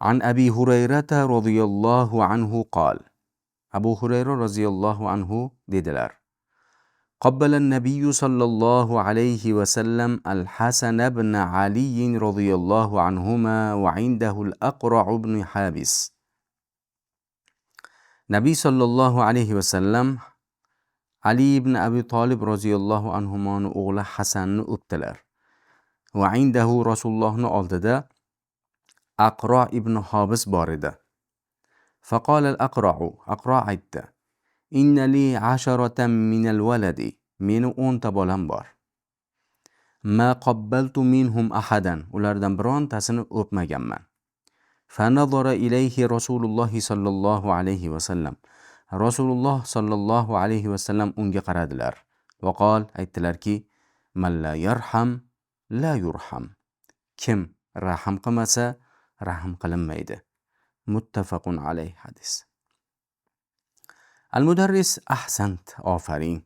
عن أبي هريرة رضي الله عنه قال، Abu Hurayra roziyallohu anhu dedilar: قبل النبي صلى الله عليه وسلم الحسن بن علي رضي الله عنهما وعنده الأقرع بن حابس. Nabiy sollallohu alayhi vasallam Ali ibn Abi Tolib roziyallohu anhumoni o'g'li Hasanni o'pdilar. Va indahu, Rasulullohni oldida Aqro ibn Hobis bor edi. فقال الأقرع، Aqro aytdi: إن لي عشرة من الولد، meni 10 ta bolam bor. ما قبلت منهم أحدا، ulardan birontasini o'pmaganman. فنظر إليه رسول الله صلى الله عليه وسلم، Rasululloh sollallohu alayhi vasallam unga qaradilar. وقال، aytdilarki: من لا يرحم لا يرحم، kim rahm qilmasa, rahm qilinmaydi. Muttafaqun alayh hadis. المدرس: أحسنت، ofarin.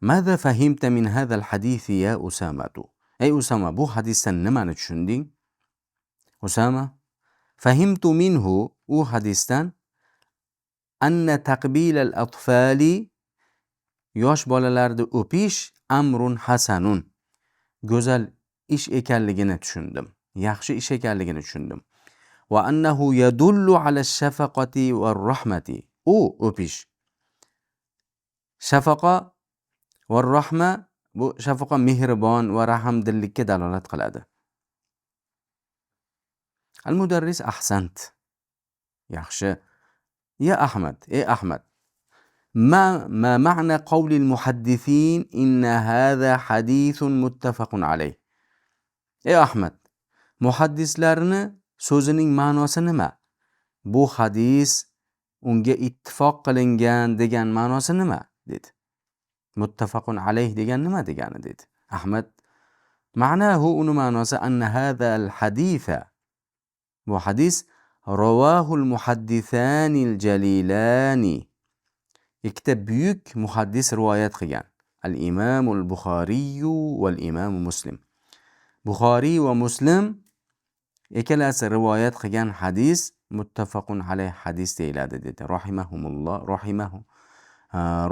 ماذا فهمت من هذا الحديث يا أسامة؟ Ey Usama, bu hadisdan nimani tushunding? Usama: فهمت منه، u hadisdan، أن تقبيل الأطفال، yosh bolalarni o'pish، أمر حسن، go'zal ish ekanligini tushundim, yaxshi ish ekanligini tushundim. وأنه يدل على الشفقة والرحمة، u o'pish shafaqa va rahma, bu shafaqa, mehribon va rahmdillikka dalolat qiladi. المدرس: أحسنت، yaxshi. يا أحمد، ey Ahmad، ما معنى قول المحدثين إن هذا حديث متفق عليه؟ Ey Ahmad, muhaddislarni so'zining ma'nosi nima? Bu hadis unga ittifoq qilingan degan ma'nosi nima, dedi. Muttafaqun alayh degan nima degani, dedi. Ahmad: معناه، uni ma'nosi، أن هذا الحديث، bu hadis، رواه المحدثان الجليلان، ikkita buyuk muhaddis rivoyat qilgan، الإمام البخاري والإمام مسلم، Buxoriy va Muslim ikkalasi rivoyat qilgan hadis muttafaqun alayh hadis deyiladi, dedi. رحمهم الله، رحمه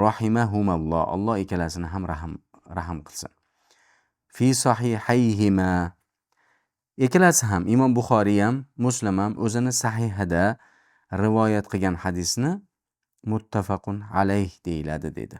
رحمهما الله، Alloh ikkalasini ham rahm qilsin. في صحيحيهما، ikkalasi ham, Imom Buxoriy ham, Muslim ham o'zini sahihida rivoyat qilgan hadisni muttafaqun alayh deyiladi, dedi.